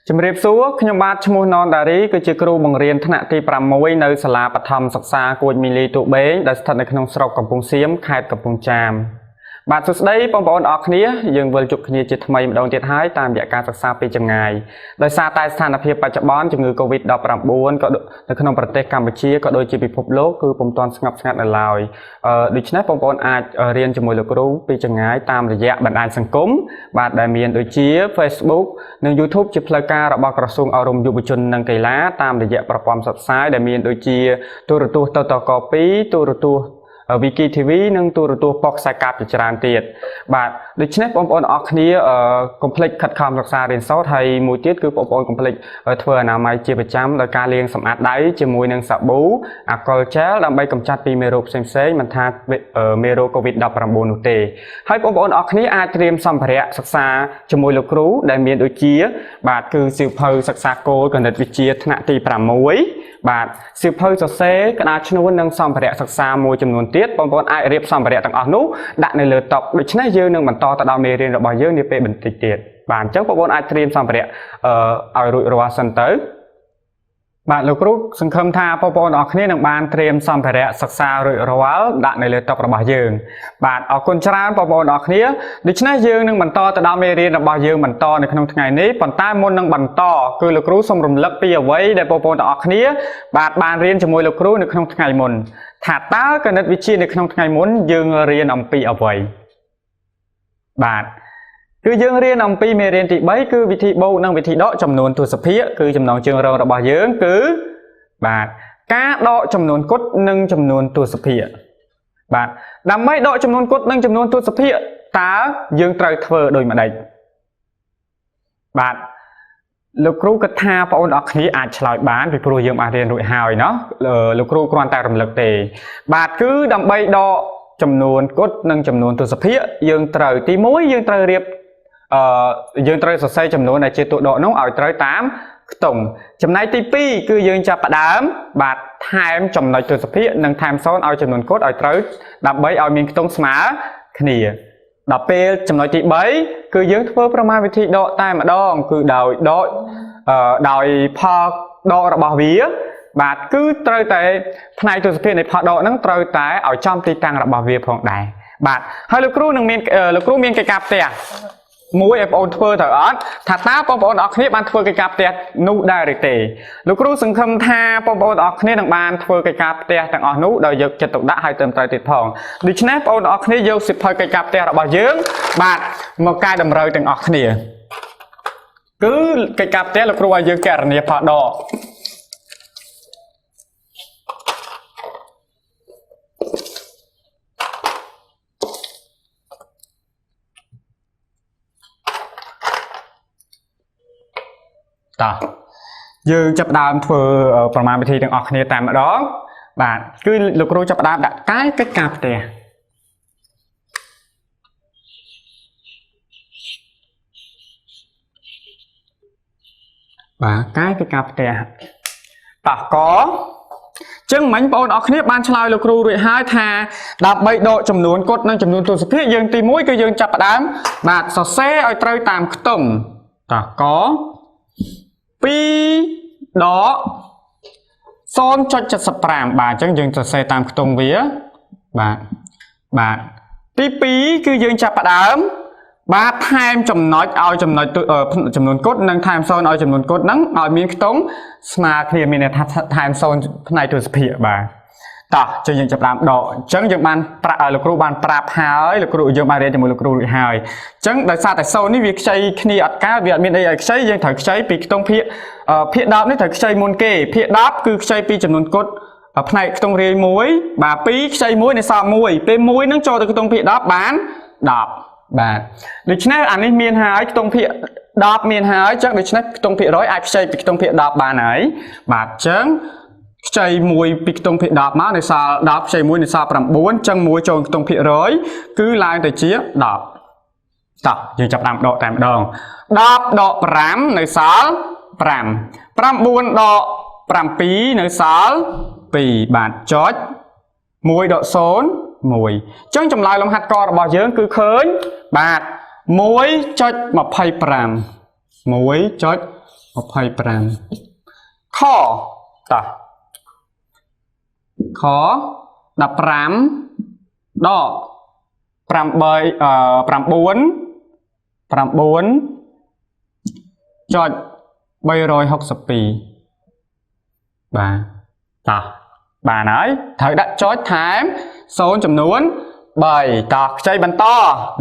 ជំរាបសួរខ្ញុំបាទឈ្មោះណនដារីគឺជាគ្រូបង្រៀនថ្នាក់ទី6នៅសាលាបឋមសិក្សាគួចមីលីទូបេងដែលស្ថិតនៅក្នុងស្រុកកំពង់សៀមខេត្តកំពង់ចាមបាទសួស្តីបងប្អូនអរគ្នាយើងវិលជួបគ្នាជាថ្មីម្ដងទៀតហើយតាមរយៈការសិក្សាពីចម្ងាយដោយសារតែស្ថានភាពបច្ចុប្បន្នជំងឺ Covid-19 ក៏នៅក្នុងប្រទេសកម្ពុជាក៏ដូចជាពិភពលោកគឺពុំទាន់ស្ងប់ស្ងាត់នៅឡើយដូច្នេះបងប្អូនអាចរៀនជាមួយលោកគ្រូពីចម្ងាយតាមរយៈបណ្ដាញសង្គមបាទដែលមានដូចជា Facebook និង YouTube ជាផ្លូវការរបស់ក្រសួងអប់រំយុវជននិងកីឡាតាមរយៈប្រព័ន្ធផ្សព្វផ្សាយដែលមានដូចជាទូរទស្សន៍តតក2ទូរទស្សន៍ Wiki TV និងទូរទស្សន៍ប៉ុស្តិ៍ខ្សែកាបជាច្រើនទៀតបាទដូច្នេះបងប្អូនអរគ្នាកុំភ្លេចខិតខំសិក្សារៀនសូត្រហើយមួយទៀតគឺបងប្អូនកុំភ្លេចធ្វើអនាម័យជាប្រចាំដោយការលាងសម្អាតដៃជាមួយនឹងសាប៊ូអាល់កុលជែលដើម្បីកម្ចាត់ពីមេរោគផ្សេងៗមិនថាមេរោគ COVID-19 នោះទេហើយបងប្អូនអរគ្នាអាចត្រៀមសម្ភារៈសិក្សាជាមួយលោកគ្រូដែលមានដូចជាបាទគឺសៀវភៅសិក្សាគោលគណិតវិទ្យាថ្នាក់ទី6បាទសៀវភៅសរសេរក្តារឈ្នួននិងសម្ភារៈសិក្សាមួយចំនួនទៀតបងប្អូនអាចរៀបសម្ភារៈទាំងអស់នោះដាក់នៅលើតុដូច្នេះយើងនឹងបន្តទៅដល់មេរៀនរបស់យើងនាពេលបន្តិចទៀតបាទអញ្ចឹងបងប្អូនអាចត្រៀមសម្ភារៈឲ្យរួចរាល់សិនទៅបាទលោកគ្រូសង្ឃឹមថាបងប្អូនអរគ្នានឹងបានត្រៀមសម្ភារៈសិក្សារួចរាល់ដាក់នៅលើតុរបស់យើងបាទអរគុណច្រើនបងប្អូនអរគ្នាដូច្នេះយើងនឹងបន្តទៅដល់មេរៀនរបស់យើងបន្តនៅក្នុងថ្ងៃនេះប៉ុន្តែមុននឹងបន្តគឺលោកគ្រូសូមរំលឹកពីអ្វីដែលបងប្អូនទាំងអស់គ្នាបាទបានរៀនជាមួយលោកគ្រូនៅក្នុងថ្ងៃមុនថាតើគណិតវិទ្យានៅក្នុងថ្ងៃមុនយើងរៀនអំពីអ្វីបាទគឺយើងរៀនអំពីមេរៀនទី3គឺវិធីបូកនិងវិធីដកចំនួនទសភាគគឺចំណងជើងរងរបស់យើងគឺបាទការដកចំនួនគត់និងចំនួនទសភាគបាទដើម្បីដកចំនួនគត់និងចំនួនទសភាគតើយើងត្រូវធ្វើដូចម្ដេចបាទលោកគ្រូគិតថាបងប្អូនអរគ្នាអាចឆ្លើយបានពីព្រោះយើងបានរៀនរួចហើយណោះលោកគ្រូគ្រាន់តែរំលឹកទេបាទគឺដើម្បីដកចំនួនគត់និងចំនួនទសភាគយើងត្រូវទី1យើងត្រូវរៀបយើងត្រូវសរសេរចំនួនដែលជាតួដកនោះឲ្យត្រូវតាមខ្ទង់ចំណែកទី2គឺយើងចាប់ផ្ដើមបាទថែមចំណុចទសភាគនិងថែម0ឲ្យចំនួនគត់ឲ្យត្រូវដើម្បីឲ្យមានខ្ទង់ស្មើគ្នាដល់ពេលចំណុចទី3គឺយើងធ្វើប្រមាណវិធីដកតែម្ដងគឺដោយដកដោយផលដករបស់វាបាទគឺត្រូវតែផ្នែកទសភាគនៃផលដកហ្នឹងត្រូវតែឲ្យចំទីតាំងរបស់វាផងដែរបាទហើយលោកគ្រូនឹងមានលោកគ្រូមានកិច្ចការផ្ទះមួយឲ្យបងប្អូនធ្វើត្រូវអត់ថាតើបងប្អូនអរគ្នាបានធ្វើកិច្ចការផ្ទះនោះដែរឬទេលោកគ្រូសង្ឃឹមថាបងប្អូនអរគ្នានឹងបានធ្វើកិច្ចការផ្ទះទាំងអស់នោះដោយយកចិត្តទុកដាក់ហើយត្រឹមត្រូវទៀតផងដូច្នេះបងប្អូនអរគ្នាយកសៀវភៅកិច្ចការផ្ទះរបស់យើងបាទមកកែតម្រូវទាំងអស់គ្នាគឺកិច្ចការផ្ទះលោកគ្រូឲ្យយើងកណនាផលដកតោះយើងចាប់ផ្ដើមធ្វើប្រមាណវិធីទាំងអស់គ្នាតែម្ដងបាទគឺលោកគ្រូចាប់ផ្ដើមដាក់កែកិច្ចការផ្ទះបាទកែកិច្ចការផ្ទះតោះកចឹងមិញបងប្អូនអរគ្នាបានឆ្លើយលោកគ្រូរួចហើយថាដើម្បីដកចំនួនគត់និងចំនួនទសភាគយើងទី1គឺយើងចាប់ផ្ដើមបាទសរសេរឲ្យត្រូវតាមខ្ទង់តោះក2ដក0.75បាទអញ្ចឹងយើងសរសេរតាមខ្ទង់វាបាទបាទទី2គឺយើងចាប់ផ្ដើមបាទថែមចំណុចឲ្យចំណុចចំនួនគត់និងថែម0ឲ្យចំនួនគត់ហ្នឹងឲ្យមានខ្ទង់ស្មើគ្នាមានន័យថាថែម0ផ្នែកទសភាគបាទតោះចឹងយើងចាប់ផ្ដើមដកអញ្ចឹងយើងបានប្រាប់លោកគ្រូបានប្រាប់ហើយលោកគ្រូយើងបានរៀនជាមួយលោកគ្រូរួចហើយអញ្ចឹងដោយសារតែ0នេះវាខ្ចីគ្នាអត់កើតវាអត់មានអីឲ្យខ្ចីយើងត្រូវខ្ចីពីខ្ទង់ភាគភាគ10នេះត្រូវខ្ចីមុនគេភាគ10គឺខ្ចីពីចំនួនគត់ផ្នែកខ្ទង់រាយ1បាទ2ខ្ចី1នៃសល់1ពេល1នឹងចូលទៅខ្ទង់ភាគ10បាន10បាទដូច្នេះអានេះមានហើយខ្ទង់ភាគ10មានហើយអញ្ចឹងដូច្នេះខ្ទង់ភាគ100អាចខ្ចីពីខ្ទង់ភាគ10បានហើយបាទអញ្ចឹងខ្ចី1ពីខ្ទង់ភាគ10មកនៅសល់10ខ្ចី1នៅសល់9អញ្ចឹង1ចូលខ្ទង់ភាគ100គឺឡើងទៅជា10តោះយើងចាប់ដើមដកតែម្ដង10ដក5នៅសល់5 9ដក7នៅសល់2បាទចុច1ដក0 1អញ្ចឹងចម្លើយលំហាត់ករបស់យើងគឺឃើញបាទ1.25 1.25 25ខតោះខ15ដក8 9 9ចុច362បាទតោះបានហើយត្រូវដាក់ចុចថែម0ចំនួន3តោះខ្ចីបន្ត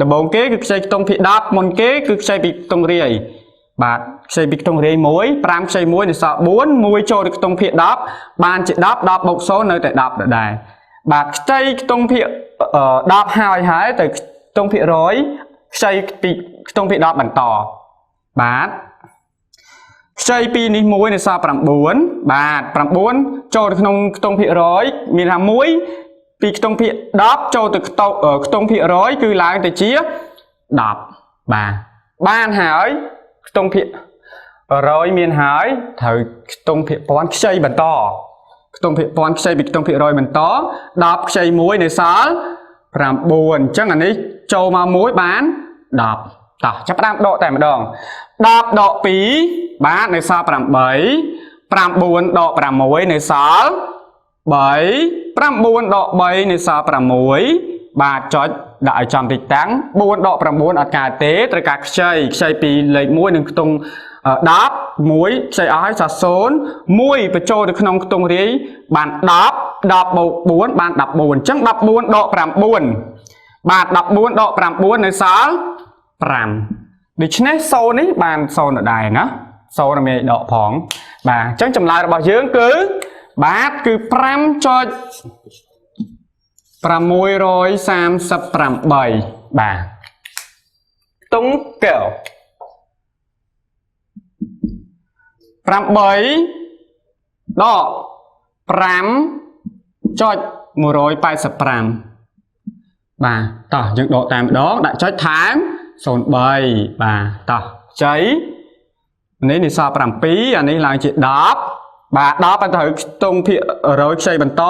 ដំបូងគេគឺខ្ចីខ្ទង់ភាគ10មុនគេគឺខ្ចីពីខ្ទង់រាយបាទខ្ចីពីខ្ទង់រាយ1 5ខ្ចី1នៅសល់4 1ចូលទៅខ្ទង់ភាគ10បានជា10 10បូក0នៅតែ10ដដែលបាទខ្ចីខ្ទង់ភាគ10ហើយហើយទៅខ្ទង់ភាគ100ខ្ចីពីខ្ទង់ភាគ10បន្តបាទខ្ចីពីនេះ1នៅសល់9បាទ9ចូលទៅក្នុងខ្ទង់ភាគ100មានថា1ពីខ្ទង់ភាគ10ចូលទៅខ្ទង់ភាគ100គឺឡើងទៅជា10បាទបានហើយខ្ទង់ភាគ100មានហើយត្រូវខ្ទង់ភាគពាន់ខ្ចីបន្តខ្ទង់ភាគពាន់ខ្ចីពីខ្ទង់ភាគ100បន្ត10ខ្ចី1នៅសល់9អញ្ចឹងអានេះចូលមក1បាន10តោះចាប់ផ្ដើមដកតែម្ដង10ដក2បាទនៅសល់8 9ដក6នៅសល់3 9ដក3នៅសល់6បាទចុចដាក់ឲ្យចំទីតាំង4ដក9អត់កើតទេត្រូវការខ្ចីខ្ចីពីលេខ1និងខ្ទង់10 1ខ្ចីអស់ហើយសល់0 1បញ្ចូលទៅក្នុងខ្ទង់រាយបាន10 10បូក4បាន14អញ្ចឹង14ដក9បាទ14ដក9នៅសល់5ដូច្នេះ0នេះបាន0ដដែលណា0មានដកផងបាទអញ្ចឹងចម្លើយរបស់យើងគឺបាទគឺ5ចុច638បាទខ្ទង់កែវ8ដក5ចុច185បាទតោះយើងដកតាមម្ដងដាក់ចុចថែម03បាទតោះចៃនេះនេះសល់7អានេះឡើងជា10បាទ10ត្រូវខ្ទង់ភាគ100ខ្ចីបន្ត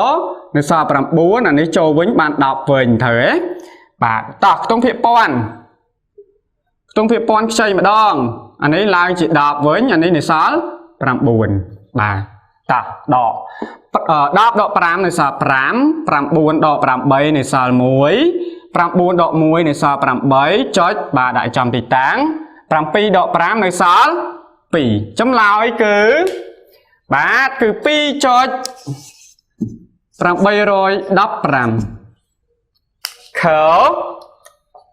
នៅសល់9អានេះចូលវិញបាន10វិញត្រូវទេបាទតោះខ្ទង់ភាគពាន់ខ្ទង់ភាគពាន់ខ្ចីម្ដងអានេះឡើងជា10វិញអានេះនៅសល់9បាទតោះដក10ដក5នៅសល់5 9ដក8នៅសល់1 9ដក1នៅសល់8ចុចបាទដាក់ចំទីតាំង7ដក5នៅសល់2ចម្លើយគឺបាទគឺ2ចុច815ខ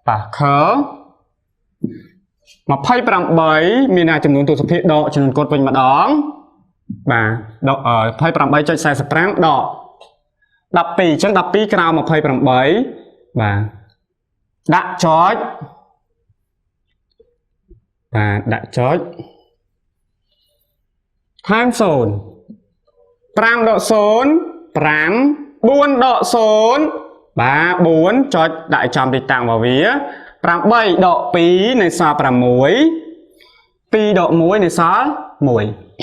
បាទខ28មានចំនួនទសភាគដកចំនួនគត់វិញម្ដងបាទដក28.45ដក12អញ្ចឹង12ក្រោម28បាទដាក់ចុចបាទដាក់ចុចថែម0 5ដក0 5 4ដក0បាទ4ចុចដាក់ចំទីតាំងរបស់វា8ដក2នៅសល់6 2ដក1នៅសល់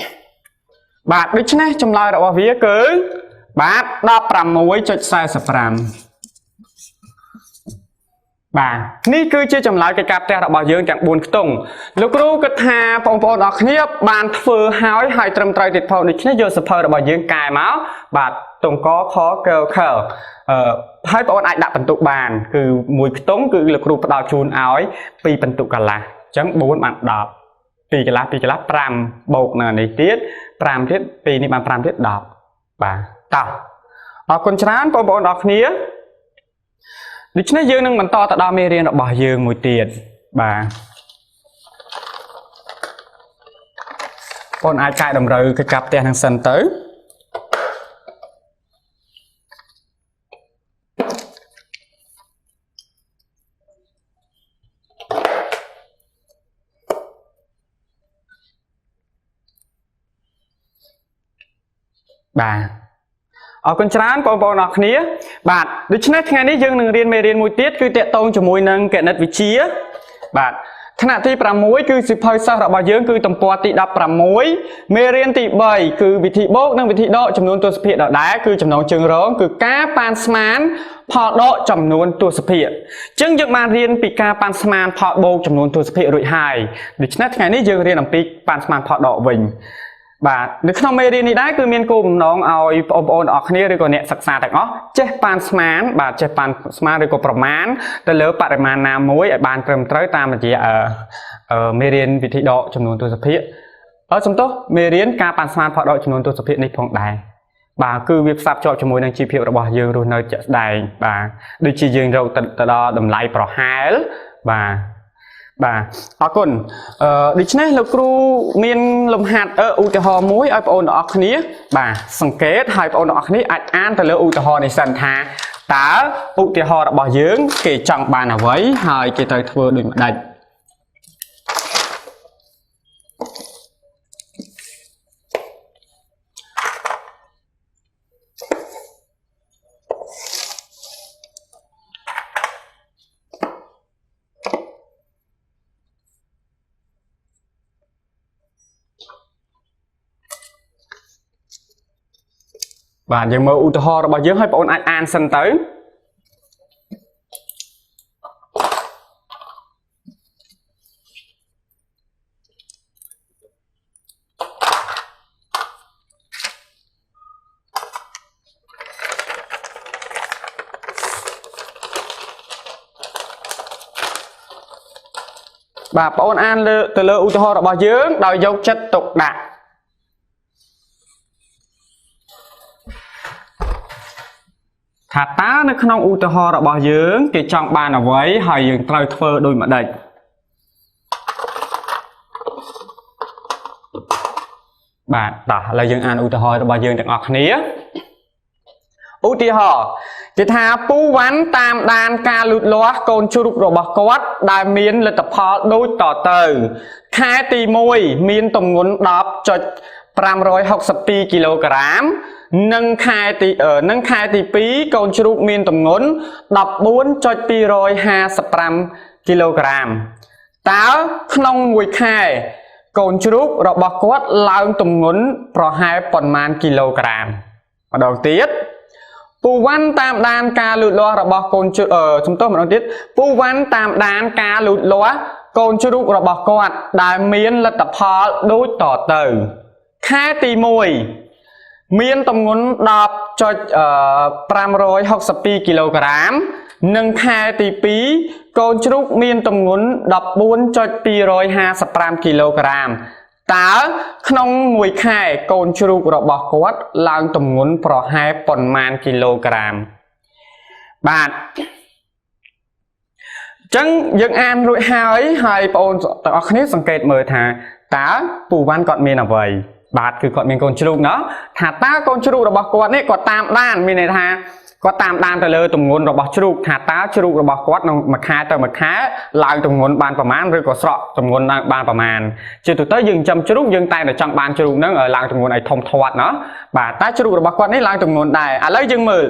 1បាទដូច្នេះចម្លើយរបស់វាគឺបាទ16.45បាទនេះគឺជាចម្លើយកិច្ចការផ្ទះរបស់យើងទាំង4ខ្ទង់លោកគ្រូគិតថាបងប្អូនអរគ្នាបានធ្វើហើយហើយត្រឹមត្រូវទៀតផងដូច្នេះយកសភៅរបស់យើងកែមកបាទទង់កខកខហើយបងប្អូនអាចដាក់បន្ទុកបានគឺមួយខ្ទង់គឺលោកគ្រូផ្ដល់ជូនឲ្យ2បន្ទុកកន្លះអញ្ចឹង4បាន10 2កន្លះ2កន្លះ5បូកនៅនេះទៀត5ទៀត2នេះបាន5ទៀត10បាទតោះអរគុណច្រើនបងប្អូនអរគ្នាដូច្នេះយើងនឹងបន្តទៅដល់មេរៀនរបស់យើងមួយទៀតបាទបងអាចកែតម្រូវកិច្ចការផ្ទះនឹងសិនទៅបាទអរគុណច្រើនបងប្អូនអរគ្នាបាទដូច្នេះថ្ងៃនេះយើងនឹងរៀនមេរៀនមួយទៀតគឺតាក់ទងជាមួយនឹងគណិតវិទ្យាបាទ ថ្នាក់ទី6គឺសិភៅសិស្សរបស់យើងគឺទំព័រទី16មេរៀនទី3គឺវិធីបូកនិងវិធីដកចំនួនទសភាគដដែលគឺចំណងជើងរងគឺការប៉ាន់ស្មានផលដកចំនួនទសភាគអញ្ចឹងយើងបានរៀនពីការប៉ាន់ស្មានផលបូកចំនួនទសភាគរួចហើយដូច្នេះថ្ងៃនេះយើងរៀនអំពីប៉ាន់ស្មានផលដកវិញបាទនៅក្នុងមេរៀននេះដែរគឺមានគោលបំណងឲ្យបងប្អូនអរគ្នាឬក៏អ្នកសិក្សាទាំងអស់ចេះប៉ាន់ស្មានបាទចេះប៉ាន់ស្មានឬក៏ប្រមាណទៅលើបរិមាណណាមួយឲ្យបានត្រឹមត្រូវតាមរយៈមេរៀនវិធីដកចំនួនទសភាគសំទោសមេរៀនការប៉ាន់ស្មានផលដកចំនួនទសភាគនេះផងដែរបាទគឺវាផ្សារភ្ជាប់ជាមួយនឹងជីវភាពរបស់យើងរស់នៅជាក់ស្ដែងបាទដូចជាយើងរកទៅដល់តម្លៃប្រហែលបាទបាទអរគុណដូច្នេះលោកគ្រូមានលំហាត់ឧទាហរណ៍មួយឲ្យបងប្អូនទាំងអស់គ្នាបាទសង្កេតហើយបងប្អូនទាំងអស់គ្នាអាចអានទៅលើឧទាហរណ៍នេះសិនថាតើឧទាហរណ៍របស់យើងគេចង់បានអ្វីហើយគេត្រូវធ្វើដូចម្ដេចបាទយើងមើលឧទាហរណ៍របស់យើងឲ្យបងប្អូនអាចអានសិនទៅបាទបងប្អូនអានលើទៅលើឧទាហរណ៍របស់យើងដោយយកចិត្តទុកដាក់ថាតើនៅក្នុងឧទាហរណ៍របស់យើងគេចង់បានអ្វីហើយយើងត្រូវធ្វើដូចម្ដេចបាទតោះឥឡូវយើងអានឧទាហរណ៍របស់យើងទាំងអស់គ្នាឧទាហរណ៍គេថាពូវ៉ាន់តាមដានការលូតលាស់កូនជ្រូករបស់គាត់ដែលមានលទ្ធផលដូចតទៅខែទី1មានទម្ងន់ 10.562 គីឡូក្រាមនិងខែទី2កូនជ្រូកមានទម្ងន់ 14.255 គីឡូក្រាមតើក្នុងមួយខែកូនជ្រូករបស់គាត់ឡើងទម្ងន់ប្រហែលប៉ុន្មានគីឡូក្រាមម្ដងទៀតពូវ៉ាន់តាមដានការលូតលាស់របស់កូនជ្រូកសំទោសម្ដងទៀតពូវ៉ាន់តាមដានការលូតលាស់កូនជ្រូករបស់គាត់ដែលមានលទ្ធផលដូចតទៅខែទី1មានទម្ងន់ 10.562 គីឡូក្រាមនិងខែទី2កូនជ្រូកមានទម្ងន់ 14.255 គីឡូក្រាមតើក្នុងមួយខែកូនជ្រូករបស់គាត់ឡើងទម្ងន់ប្រហែលប៉ុន្មានគីឡូក្រាមបាទអញ្ចឹងយើងអានរួចហើយហើយបងប្អូនទាំងអស់គ្នាសង្កេតមើលថាតើពូវ៉ាន់គាត់មានអ្វីបាទគឺគាត់មានកូនជ្រូកណោះថាតើកូនជ្រូករបស់គាត់នេះគាត់តាមដានមានន័យថាគាត់តាមដានទៅលើទម្ងន់របស់ជ្រូកថាតើជ្រូករបស់គាត់ក្នុងមួយខែទៅមួយខែឡើងទម្ងន់បានប្រមាណឬក៏ស្រកទម្ងន់ឡើងបានប្រមាណជាទូទៅយើងចាំជ្រូកយើងតែចង់បានជ្រូកហ្នឹងឡើងទម្ងន់ឲ្យធំធាត់ណោះបាទតើជ្រូករបស់គាត់នេះឡើងទម្ងន់ដែរឥឡូវយើងមើល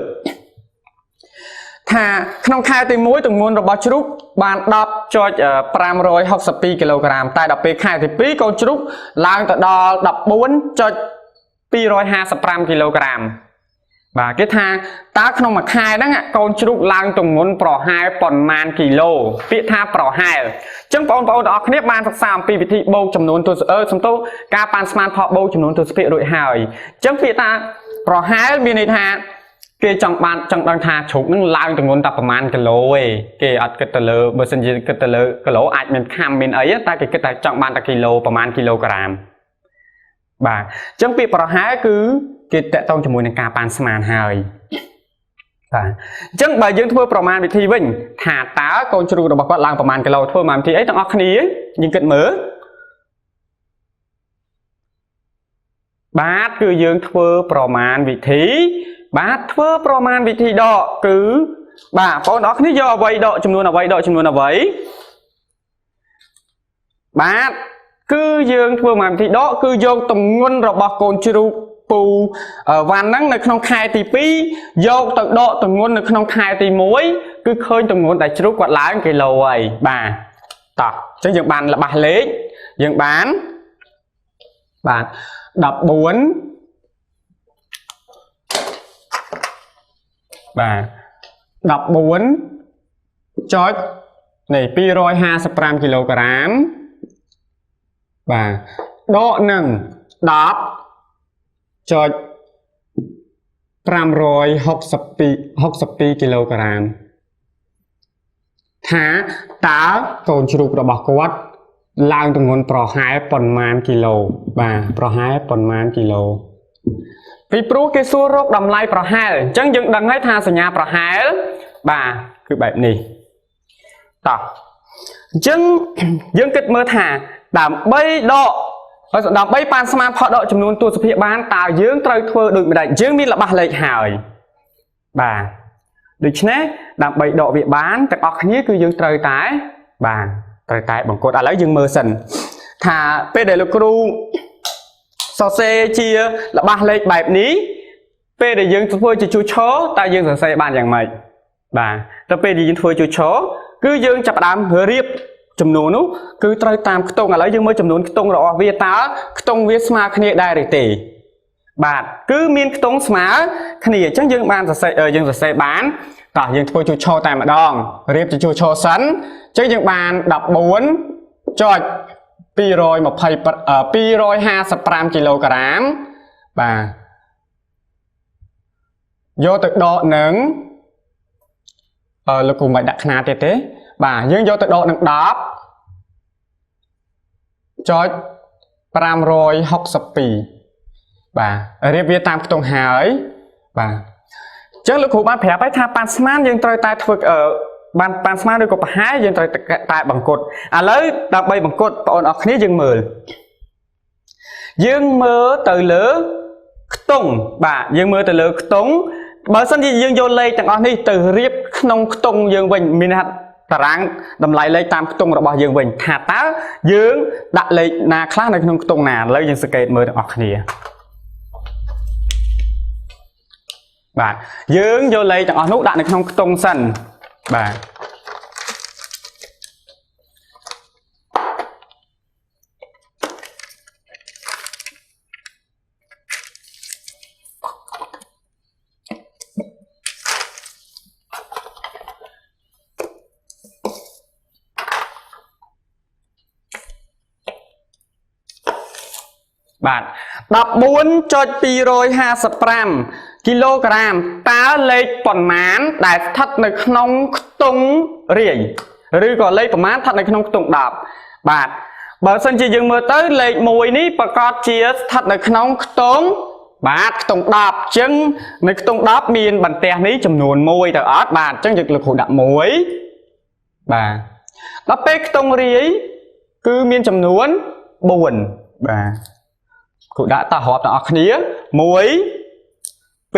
ថាក្នុងខែទី1ទម្ងន់របស់ជ្រូកបាន 10.562 គីឡូក្រាមតែដល់ពេលខែទី2កូនជ្រូកឡើងទៅដល់ 14.255 គីឡូក្រាមបាទគេថាតើក្នុងមួយខែហ្នឹងកូនជ្រូកឡើងទម្ងន់ប្រហែលប៉ុន្មានគីឡូពាក្យថាប្រហែលអញ្ចឹងបងប្អូនទាំងអស់គ្នាបានសិក្សាអំពីវិធីបូកចំនួនទសសំទោសការប៉ាន់ស្មានផលបូកចំនួនទសភាគរួចហើយអញ្ចឹងពាក្យថាប្រហែលមានន័យថាគេចង់បានចង់ដឹងថាជ្រូកនឹងឡើងទម្ងន់តែប្រមាណគីឡូឯងគេអត់គិតទៅលើបើសិនជាគិតទៅលើគីឡូអាចមានខាំមានអីតែគេគិតថាចង់បានតែគីឡូប្រមាណគីឡូក្រាមបាទអញ្ចឹងពាក្យប្រហែលគឺគេតាក់ទងជាមួយនឹងការប៉ាន់ស្មានហើយបាទអញ្ចឹងបើយើងធ្វើប្រមាណវិធីវិញថាតើកូនជ្រូករបស់គាត់ឡើងប្រមាណគីឡូធ្វើប្រមាណវិធីអីទាំងអស់គ្នាយើងគិតមើលបាទគឺយើងធ្វើប្រមាណវិធីបាទធ្វើប្រមាណវិធីដកគឺបាទបងប្អូនអរគ្នាយកអ្វីដកចំនួនអ្វីដកចំនួនអ្វីបាទគឺយើងធ្វើប្រមាណវិធីដកគឺយកទម្ងន់របស់កូនជ្រូកពូវ៉ាន់ហ្នឹងនៅក្នុងខែទី2យកទៅដកទម្ងន់នៅក្នុងខែទី1គឺឃើញទម្ងន់តែជ្រូកគាត់ឡើងគីឡូហើយបាទ តោះអញ្ចឹងយើងបានរបស់លេខយើងបានបាទ14បាទ14ចុចនេះ255គីឡូក្រាមបាទដកនឹង10ចុច562 62គីឡូក្រាមថាតើកូនជ្រូករបស់គាត់ឡើងទម្ងន់ប្រហែលប៉ុន្មានគីឡូបាទប្រហែលប៉ុន្មានគីឡូពីព្រោះគេសួររកតម្លៃប្រហែលអញ្ចឹងយើងដឹងហើយថាសញ្ញាប្រហែលបាទគឺបែបនេះតោះអញ្ចឹងយើងគិតមើលថាដើម្បីដកដើម្បីប៉ាន់ស្មានផលដកចំនួនទសភាគបានតើយើងត្រូវធ្វើដូចម្ដេចយើងមានរបស់លេខហើយបាទដូច្នេះដើម្បីដកវាបានទាំងអស់គ្នាគឺយើងត្រូវតែបាទត្រូវតែបង្គត់ឥឡូវយើងមើលសិនថាពេលដែលលោកគ្រូសរសេរជារបស់លេខបែបនេះពេលដែលយើងធ្វើជាជួរឈរតើយើងសរសេរបានយ៉ាងម៉េចបាទទៅពេលដែលយើងធ្វើជួរឈរគឺយើងចាប់ផ្ដើមរៀបចំនួននោះគឺត្រូវតាមខ្ទង់ឥឡូវយើងមើលចំនួនខ្ទង់របស់វាតើខ្ទង់វាស្មើគ្នាដែរឬទេបាទគឺមានខ្ទង់ស្មើគ្នាអញ្ចឹងយើងបានសរសេរយើងសរសេរបានតោះយើងធ្វើជួរឈរតែម្ដងរៀបជាជួរឈរសិនអញ្ចឹងយើងបាន14ចុច255គីឡូក្រាមបាទយកទៅដកនឹងលោកគ្រូមិនដាក់ខ្នាតទៀតទេបាទយើងយកទៅដកនឹង10ចុច562បាទរៀបវាតាមខ្ទង់ហើយបាទអញ្ចឹងលោកគ្រូបានប្រាប់ហើយថាប៉ាន់ស្មានយើងត្រូវតែធ្វើបានប៉ាន់ស្មានឬក៏ប្រហែលយើងត្រូវតែបង្គត់ឥឡូវដើម្បីបង្គត់បងប្អូនអរគ្នាយើងមើលទៅលើខ្ទង់បាទយើងមើលទៅលើខ្ទង់បើសិនជាយើងយកលេខទាំងអស់នេះទៅរៀបក្នុងខ្ទង់យើងវិញមានថាតារាងតម្លៃលេខតាមខ្ទង់របស់យើងវិញថាតើយើងដាក់លេខណាខ្លះនៅក្នុងខ្ទង់ណាឥឡូវយើងសង្កេតមើលទាំងអស់គ្នាបាទយើងយកលេខទាំងអស់នោះដាក់នៅក្នុងខ្ទង់សិនបាទបាទ 14.255 គីឡូក្រាមតើលេខប៉ុន្មានដែលស្ថិតនៅក្នុងខ្ទង់រាយឬក៏លេខប៉ុន្មានស្ថិតនៅក្នុងខ្ទង់10បាទបើសិនជាយើងមើលទៅលេខ1នេះប្រកាសជាស្ថិតនៅក្នុងខ្ទង់បាទខ្ទង់10អញ្ចឹងនៅខ្ទង់10មានបន្ទះនេះចំនួន1ទៅអត់បាទអញ្ចឹងយើងលោកគ្រូដាក់1បាទដល់ពេលខ្ទង់រាយគឺមានចំនួន4បាទគ្រូដាក់តោះរាប់ទាំងអស់គ្នា1 2 3 4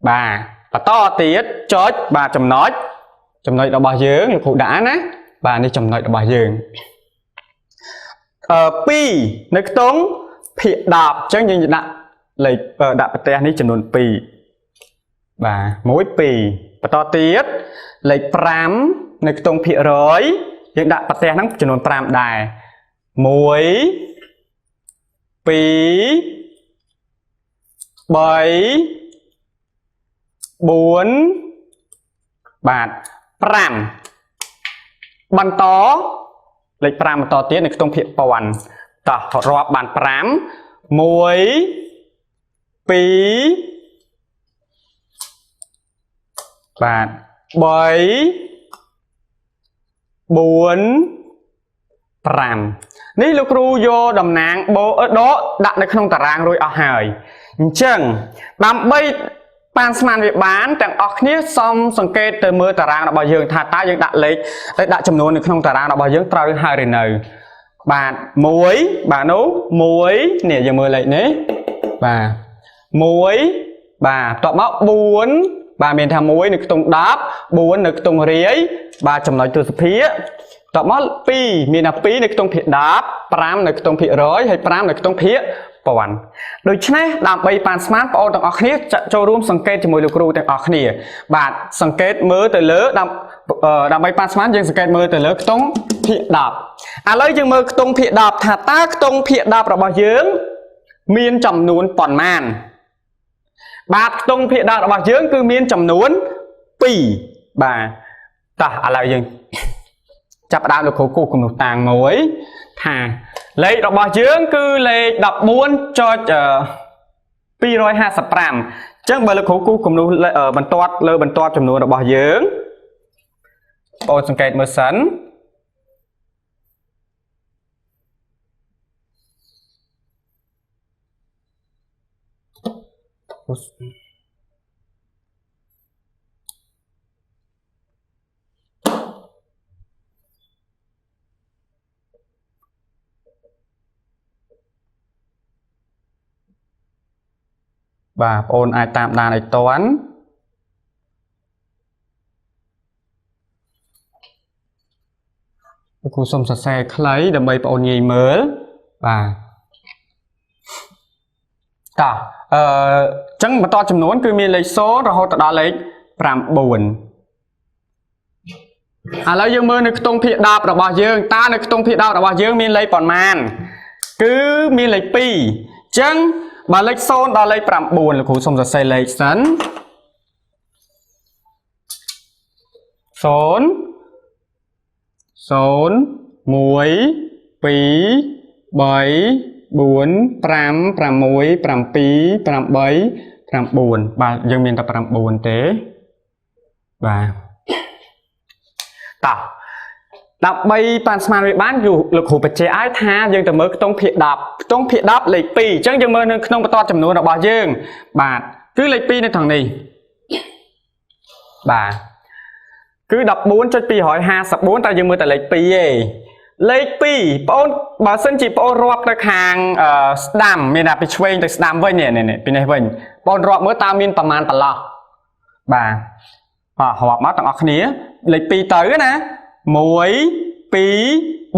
បាទបន្តទៀតចុចបាទចំណុចរបស់យើងលោកគ្រូដាក់ណាបាទនេះចំណុចរបស់យើង2នៅខ្ទង់ភាគ10អញ្ចឹងយើងដាក់លេខដាក់ប្រទេសនេះចំនួន2បាទ1 2បន្តទៀតលេខ5នៅខ្ទង់ភាគរយយើងដាក់ប្រទេសហ្នឹងចំនួន5ដែរ1 2 3 4បាទ5បន្តលេខ5បន្តទៀតនៅខ្ទង់ភាគពាន់តោះរាប់បាន5 1 2បាទ3 4 5នេះលោកគ្រូយកតំណាងបូដកដាក់នៅក្នុងតារាងរួចអស់ហើយអញ្ចឹងដើម្បីប៉ាន់ស្មានវាបានទាំងអស់គ្នាសូមសង្កេតទៅមើលតារាងរបស់យើងថាតើយើងដាក់លេខដាក់ចំនួននៅក្នុងតារាងរបស់យើងត្រូវហើយឬនៅបាទ1បាទនោះ1នេះយើងមើលលេខនេះបាទ1បាទតបមក4បាទមានថា1នៅខ្ទង់10 4នៅខ្ទង់រាយបាទចំណុចទសភាគតបមក2មានថា2នៅខ្ទង់ភាគ10 5នៅខ្ទង់ភាគរយហើយ5នៅខ្ទង់ភាគ ពាន់ដូច្នេះដើម្បីប៉ានស្មានបងប្អូនទាំងអស់គ្នាចូលរួមសង្កេតជាមួយលោកគ្រូទាំងអស់គ្នាបាទសង្កេតមើលទៅលើដើម្បីប៉ានស្មានយើងសង្កេតមើលទៅលើខ្ទង់ភាគ10ឥឡូវយើងមើលខ្ទង់ភាគ10ថាតើខ្ទង់ភាគ10របស់យើងមានចំនួនប៉ុន្មានបាទខ្ទង់ភាគ10របស់យើងគឺមានចំនួន2បាទតោះឥឡូវយើងចាប់ផ្ដើមលោកគ្រូគូសគំនូសតាងមួយថាលេខរបស់យើងគឺលេខ14.255អញ្ចឹងបើលោកគ្រូគូសគំនូសបន្ទាត់លើបន្ទាត់ចំនួនរបស់យើងបងសង្កេតមើលសិនបាទបងអូនអាចតាមដានឲ្យតាន់លោកគ្រូសុំសរសេរខ្លីដើម្បីបងអូនងាយមើលបាទតោះអញ្ចឹងបន្តចំនួនគឺមានលេខ0រហូតដល់លេខ9ឥឡូវយើងមើលនៅខ្ទង់ភាគ10របស់យើងតើនៅខ្ទង់ភាគ10របស់យើងមានលេខប៉ុន្មានគឺមានលេខ2អញ្ចឹងបើលេខ0ដល់លេខ9លោកគ្រូសុំសរសេរលេខសិន0 0 1 2 3 4 5 6 7 8 9បាទយើងមានតែ9ទេបាទតោះដើម្បីប៉ានស្មានវាបានលោកគ្រូបញ្ជាក់ឲ្យថាយើងទៅមើលខ្ទង់ភាគ10ខ្ទង់ភាគ10លេខ2អញ្ចឹងយើងមើលនៅក្នុងបន្ទាត់ចំនួនរបស់យើងបាទគឺលេខ2នៅខាងនេះបាទគឺ 14.254 តែយើងមើលតែលេខ2ឯងលេខ2បងអូនបើសិនជាបងអូនរាប់ទៅខាងស្ដាំមានថាពីឆ្វេងទៅស្ដាំវិញនេះពីនេះវិញបងអូនរាប់មើលតើមានប្រមាណប្រឡោះបាទរាប់មកទាំងអស់គ្នាលេខ2ទៅណា1 2 3 4 5 6 7អ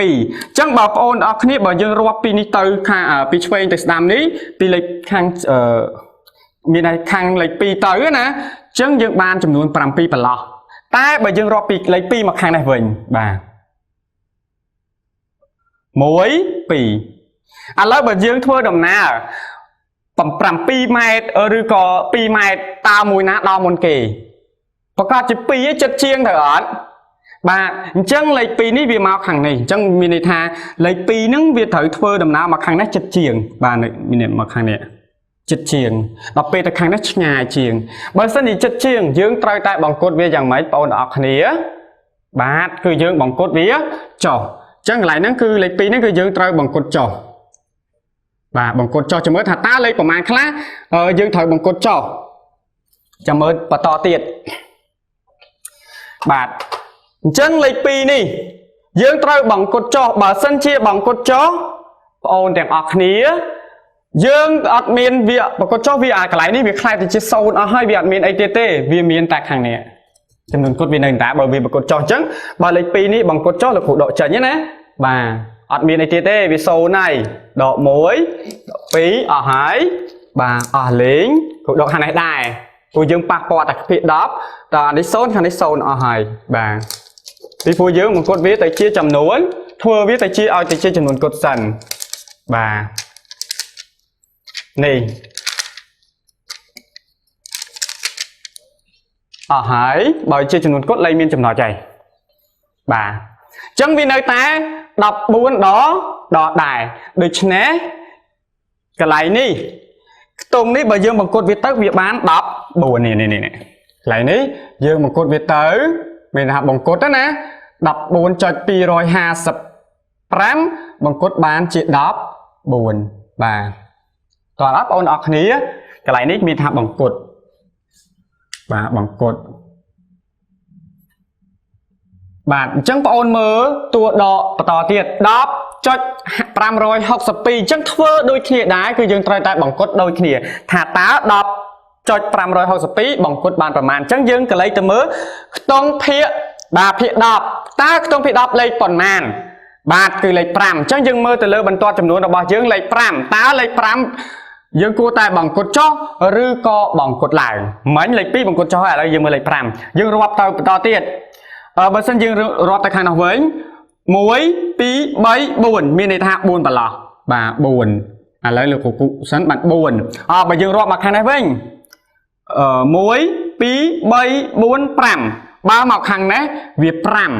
ញ្ចឹងបើបងអូនទាំងអស់គ្នាបើយើងរាប់ពីនេះទៅខាងពីឆ្វេងទៅស្ដាំនេះពីលេខខាងមានន័យខាងលេខ2ទៅណាអញ្ចឹងយើងបានចំនួន7ប្រឡោះតែបើយើងរាប់ពីលេខ2មកខាងនេះវិញបាទ1 2ឥឡូវបើយើងធ្វើដំណើរ7ម៉ែត្រឬក៏2ម៉ែត្រតើមួយណាដល់មុនគេប្រកាសជា2ឯងចិត្តជាងត្រូវអត់បាទអញ្ចឹងលេខ2នេះវាមកខាងនេះអញ្ចឹងមានន័យថាលេខ2ហ្នឹងវាត្រូវធ្វើដំណើរមកខាងនេះចិត្តជាងបាទមានន័យមកខាងនេះចិត្តជាងដល់ពេលទៅខាងនេះឆ្ងាយជាងបើសិនជាចិត្តជាងយើងត្រូវតែបង្គត់វាយ៉ាងម៉េចបងប្អូនទាំងអស់គ្នាបាទគឺយើងបង្គត់វាចុះអញ្ចឹងកន្លែងហ្នឹងគឺលេខ2ហ្នឹងគឺយើងត្រូវបង្គត់ចុះបាទបង្គត់ចុះចាំមើលថាតើលេខប្រមាណខ្លះយើងត្រូវបង្គត់ចុះចាំមើលបន្តទៀតបាទអញ្ចឹងលេខ2នេះយើងត្រូវបង្គត់ចុះបើសិនជាបង្គត់ចុះបងអូនទាំងអស់គ្នាយើងអត់មានវាបង្គត់ចុះវាអាកន្លែងនេះវាខ្លាយទៅជា0អស់ហើយវាអត់មានអីទៀតទេវាមានតែខាងនេះចំនួនគត់វានៅតែបើវាបង្គត់ចុះអញ្ចឹងបើលេខ2នេះបង្គត់ចុះលោកគ្រូដកចេញណាបាទអត់មានអីទៀតទេវា0ហើយដក1ដក2អស់ហើយបាទអស់លេងគ្រូដកខាងនេះដែរព្រោះយើងប៉ះពាល់តែភាគ10តើអានេះ0ខាងនេះ0អស់ហើយបាទពីព្រោះយើងបង្គត់វាទៅជាចំនួនធ្វើវាទៅជាឲ្យទៅជាចំនួនគត់សិនបាទនេះអស់ហើយបើជាចំនួនគត់លែងមានចំណុចហើយបាទអញ្ចឹងវានៅតែ14ដដែរដូច្នេះកន្លែងនេះខ្ទង់នេះបើយើងបង្គត់វាទៅវាបាន14នេះនេះនេះកន្លែងនេះយើងបង្គត់វាទៅមានថាបង្គត់ទៅណា 14.255 បង្គត់បានជា14បាទតោះអត់បងប្អូនអរគ្នាកន្លែងនេះមានថាបង្គត់បាទបង្គត់បាទអញ្ចឹងបងអូនមើលតួដកបន្តទៀត 10.562 អញ្ចឹងធ្វើដូចគ្នាដែរគឺយើងត្រូវតែបង្គត់ដូចគ្នាថាតើ 10.562 បង្គត់បានប្រមាណអញ្ចឹងយើងក៏លេខទៅមើលខ្ទង់ភាគបាទភាគ10តើខ្ទង់ភាគ10លេខប៉ុន្មាន បាទគឺលេខ5អញ្ចឹងយើងមើលទៅលើបន្ទាត់ចំនួនរបស់យើងលេខ5តើលេខ5យើងគួរតែបង្គុតចុះឬក៏បង្គុតឡើងមិញលេខ2បង្គុតចុះហើយឥឡូវយើងមើលលេខ5យើងរាប់ទៅបន្តទៀតបើសិនយើងរាប់ទៅខាងនោះវិញ1 2 3 4មានន័យថា4ប្រឡោះបាទ4ឥឡូវលោកគ្រូគូសិនបាន4អបើយើងរាប់មកខាងនេះវិញ1 2 3 4 5បើមកខាងនេះវា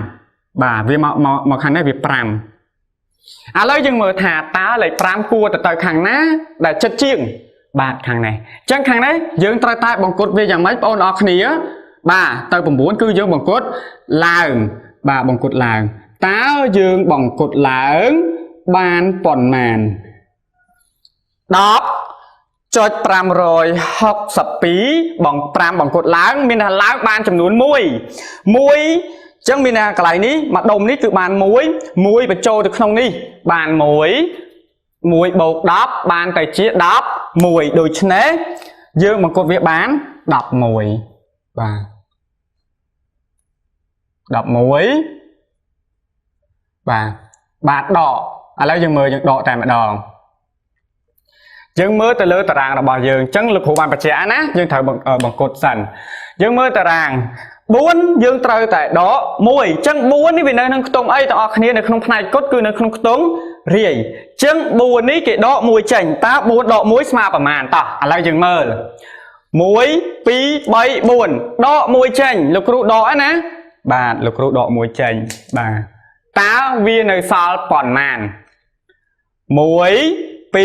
5បាទវាមកមកខាងនេះវា5ឥឡូវយើងមើលថាតើលេខ5គួរទៅខាងណាដែលចិត្តជាងបាទខាងនេះអញ្ចឹងខាងនេះយើងត្រូវតែបង្គុតវាយ៉ាងម៉េចបងប្អូនអរគ្នាបាទទៅ9គឺយើងបង្គុតឡើងបាទបង្គុតឡើងតើយើងបង្គុតឡើងបានប៉ុន្មាន 10.562 បង5បង្គុតឡើងមានថាឡើងបានចំនួន1 1អញ្ចឹងមានថាកន្លែងនេះមួយដុំនេះគឺបាន1 1បញ្ចូលទៅក្នុងនេះបាន1 1បូក10បានទៅជា11ដូច្នេះយើងបង្គុតវាបាន11បាទ11បាទបាទដកឥឡូវយើងមើលយើងដកតែម្ដងយើងមើលទៅលើតារាងរបស់យើងអញ្ចឹងលោកគ្រូបានបញ្ជាក់ណាយើងត្រូវបង្គុតសិនយើងមើលតារាង4យើងត្រូវតែដក1អញ្ចឹង4នេះវានៅក្នុងខ្ទង់អីទាំងអស់គ្នានៅក្នុងផ្នែកគុតគឺនៅក្នុងខ្ទង់រាយអញ្ចឹង4នេះគេដក1ចេញតើ4ដក1ស្មើប្រមាណតោះឥឡូវយើងមើល1 2 3 4ដក1ចេញលោកគ្រូដកហ្នឹងណាបាទលោកគ្រូដក1ចេញបាទតើវានៅសល់ប៉ុន្មាន1 2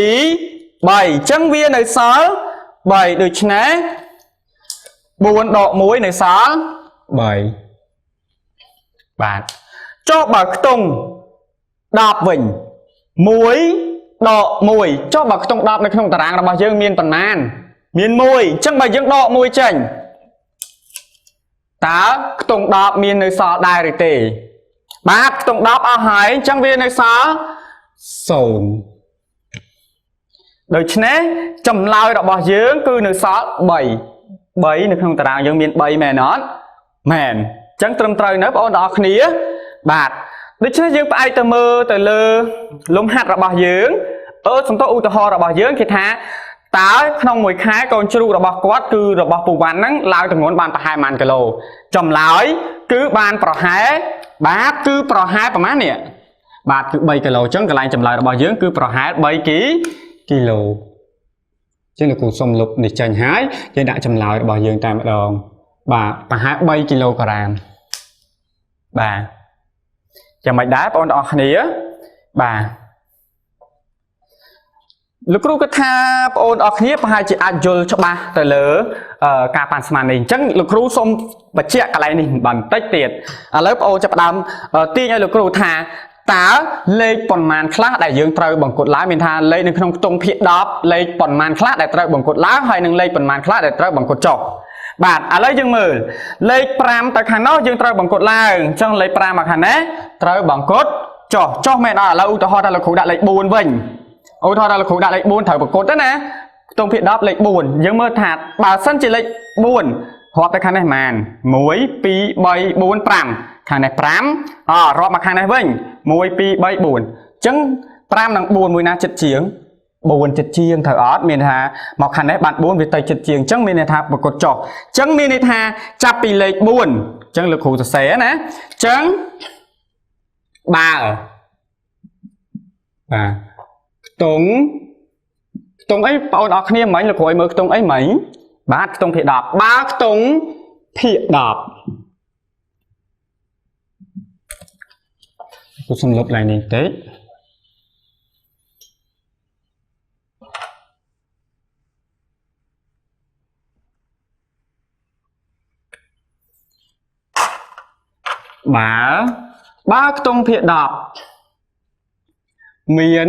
3អញ្ចឹងវានៅសល់3ដូច្នេះ4ដក1នៅសល់3បាទចុះបើខ្ទង់10វិញ1ដក1ចុះបើខ្ទង់10នៅក្នុងតារាងរបស់យើងមានប៉ុន្មានមាន1អញ្ចឹងបើយើងដក1ចេញតើខ្ទង់10មាននៅសល់ដែរឬទេបាទខ្ទង់10អស់ហើយអញ្ចឹងវានៅសល់0ដូច្នេះចម្លើយរបស់យើងគឺនៅសល់3 3នៅក្នុងតារាងយើងមាន3មែនអត់មែនអញ្ចឹងត្រឹមត្រូវនៅបងប្អូនទាំងអស់គ្នាបាទដូច្នេះយើងផ្អែកទៅមើលទៅលើលំហាត់របស់យើងសំទោសឧទាហរណ៍របស់យើងគេថាតើក្នុងមួយខែកូនជ្រូករបស់គាត់គឺរបស់ពូវ៉ាន់ហ្នឹងឡើងទម្ងន់បានប្រហែលប៉ុន្មានគីឡូចម្លើយគឺបានប្រហែលបាទគឺប្រហែលប្រហែលនេះបាទគឺ3គីឡូអញ្ចឹងកន្លែងចម្លើយរបស់យើងគឺប្រហែល3គីឡូជាងលោកគ្រូសុំលុបនេះចេញហើយយើងដាក់ចម្លើយរបស់យើងតែម្ដងបាទប្រហែល3គីឡូក្រាមបាទចាំមិនដែរបងប្អូនទាំងអស់គ្នាបាទលោកគ្រូគិតថាបងប្អូនអរគ្នាប្រហែលជាអាចយល់ច្បាស់ទៅលើការប៉ាន់ស្មាននេះអញ្ចឹងលោកគ្រូសូមបញ្ជាក់កន្លែងនេះបន្តិចទៀតឥឡូវបងប្អូនចាប់ផ្ដើមទាញឲ្យលោកគ្រូថាតើលេខប៉ុន្មានខ្លះដែលយើងត្រូវបង្គុតឡើងមានថាលេខនៅក្នុងខ្ទង់ភាគ10លេខប៉ុន្មានខ្លះដែលត្រូវបង្គុតឡើងហើយនិងលេខប៉ុន្មានខ្លះដែលត្រូវបង្គុតចុះបាទឥឡូវយើងមើលលេខ5ទៅខាងនោះយើងត្រូវបង្គុតឡើងអញ្ចឹងលេខ5មកខាងនេះត្រូវបង្គុតចុះចុះមែនអត់ឥឡូវឧទាហរណ៍ថាលោកគ្រូដាក់លេខ4វិញឧទាហរណ៍ថាលោកគ្រូដាក់លេខ4ត្រូវបង្គុតទេណាខ្ទង់ភាគ10លេខ4យើងមើលថាបើសិនជាលេខ4រាប់ទៅខាងនេះប៉ុន្មាន1 2 3 4 5ខាងនេះ5រាប់មកខាងនេះវិញ1 2 3 4អញ្ចឹង5និង4មួយណាចិត្តជាង4ចិត្តជាងត្រូវអត់មានថាមកខាងនេះបាន4វាទៅចិត្តជាងអញ្ចឹងមានន័យថាប្រកួតចុះអញ្ចឹងមានន័យថាចាប់ពីលេខ4អញ្ចឹងលោកគ្រូសរសេរណាអញ្ចឹងបើបាទខ្ទង់ខ្ទង់អីបងប្អូនអរគ្នាមិញលោកគ្រូឲ្យមើលខ្ទង់អីមិញបាទខ្ទង់ភាគ10បើខ្ទង់ភាគ10គូសំលុបឡើងនេះតិចបើខ្ទង់ភាគ10មាន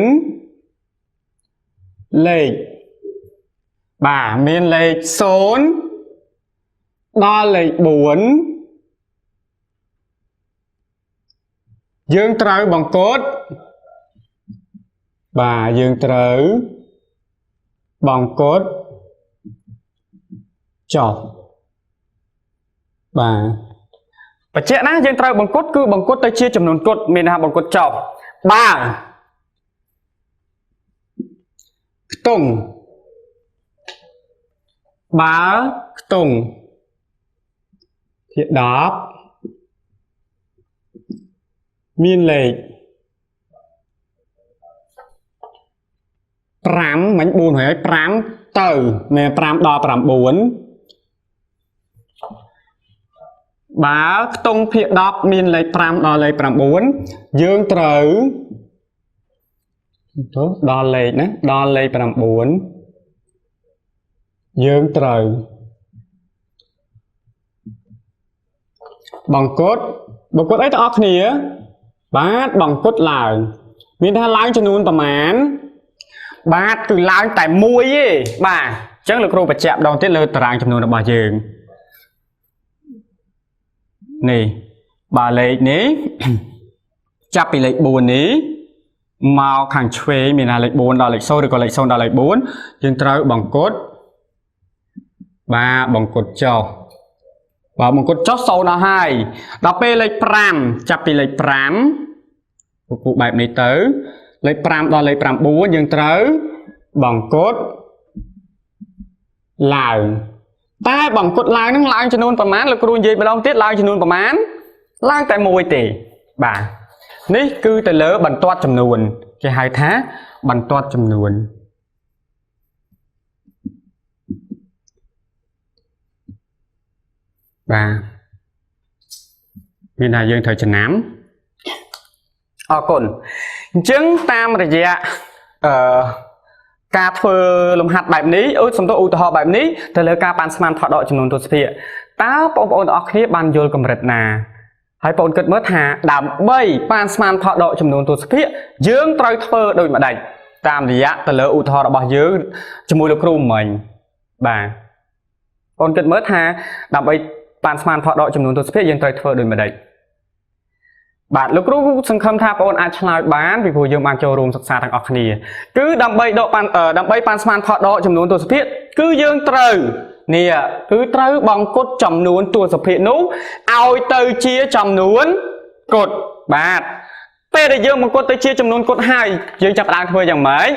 លេខបាទមានលេខ0ដល់លេខ4យើងត្រូវបង្គុតបាទយើងត្រូវបង្គុតចុះបាទបញ្ជាក់ណាយើងត្រូវបង្គុតគឺបង្គុតទៅជាចំនួនគុតមានថាបង្គុតចុះ បើខ្ទង់បើខ្ទង់ភាគ10មានលេខ5មិញ4ហើយ5ទៅមែន5ដល់9បើខ្ទង់ភាគ10មានលេខ5ដល់លេខ9យើងត្រូវទៅដល់លេខណាដល់លេខ9យើងត្រូវបង្គត់អីទាំងអស់គ្នាបាទបង្គត់ឡើងមានថាឡើងចំនួនប្រមាណបាទគឺឡើងតែមួយទេបាទអញ្ចឹងលោកគ្រូបញ្ជាក់ម្ដងទៀតលើតារាងចំនួនរបស់យើងនេះបាទលេខនេះចាប់ពីលេខ4នេះមកខាងឆ្វេងមានថាលេខ4ដល់លេខ0ឬក៏លេខ0ដល់លេខ4យើងត្រូវបង្គត់បាទបង្គត់ចុះបាទបង្គត់ចុះ0ដល់ហើយដល់ពេលលេខ5ចាប់ពីលេខ5ពពុះបែបនេះទៅលេខ5ដល់លេខ9យើងត្រូវបង្គត់ឡើងតែបង្គត់ឡើងនឹងឡើងចំនួនប្រមាណលោកគ្រូនិយាយម្ដងទៀតឡើងចំនួនប្រមាណឡើងតែមួយទេបាទនេះគឺទៅលើបន្ទាត់ចំនួនគេហៅថាបន្ទាត់ចំនួនបាទមានថាយើងត្រូវចំណាំអរគុណអញ្ចឹងតាមរយៈការធ្វើលំហាត់បែបនេះសំទោសឧទាហរណ៍បែបនេះទៅលើការប៉ាន់ស្មានផលដកចំនួនទសភាគតើបងប្អូនទាំងអស់គ្នាបានយល់កម្រិតណាហើយបងប្អូនគិតមើលថាដើម្បីប៉ាន់ស្មានផលដកចំនួនទសភាគយើងត្រូវធ្វើដូចម្ដេចតាមរយៈទៅលើឧទាហរណ៍របស់យើងជាមួយលោកគ្រូមិញបាទបងគិតមើលថាដើម្បីប៉ាន់ស្មានផលដកចំនួនទសភាគយើងត្រូវធ្វើដូចម្ដេចបាទលោកគ្រូសង្ឃឹមថាបងប្អូនអាចឆ្លើយបានពីព្រោះយើងបានចូលរួមសិក្សាទាំងអស់គ្នាគឺដើម្បីដកដើម្បីប៉ាន់ស្មានផលដកចំនួនទសភាគគឺយើងត្រូវនេះគឺត្រូវបង្គត់ចំនួនទសភាគនោះឲ្យទៅជាចំនួនគត់បាទពេលដែលយើងបង្គត់ទៅជាចំនួនគត់ហើយយើងចាប់ផ្ដើមធ្វើយ៉ាងម៉េច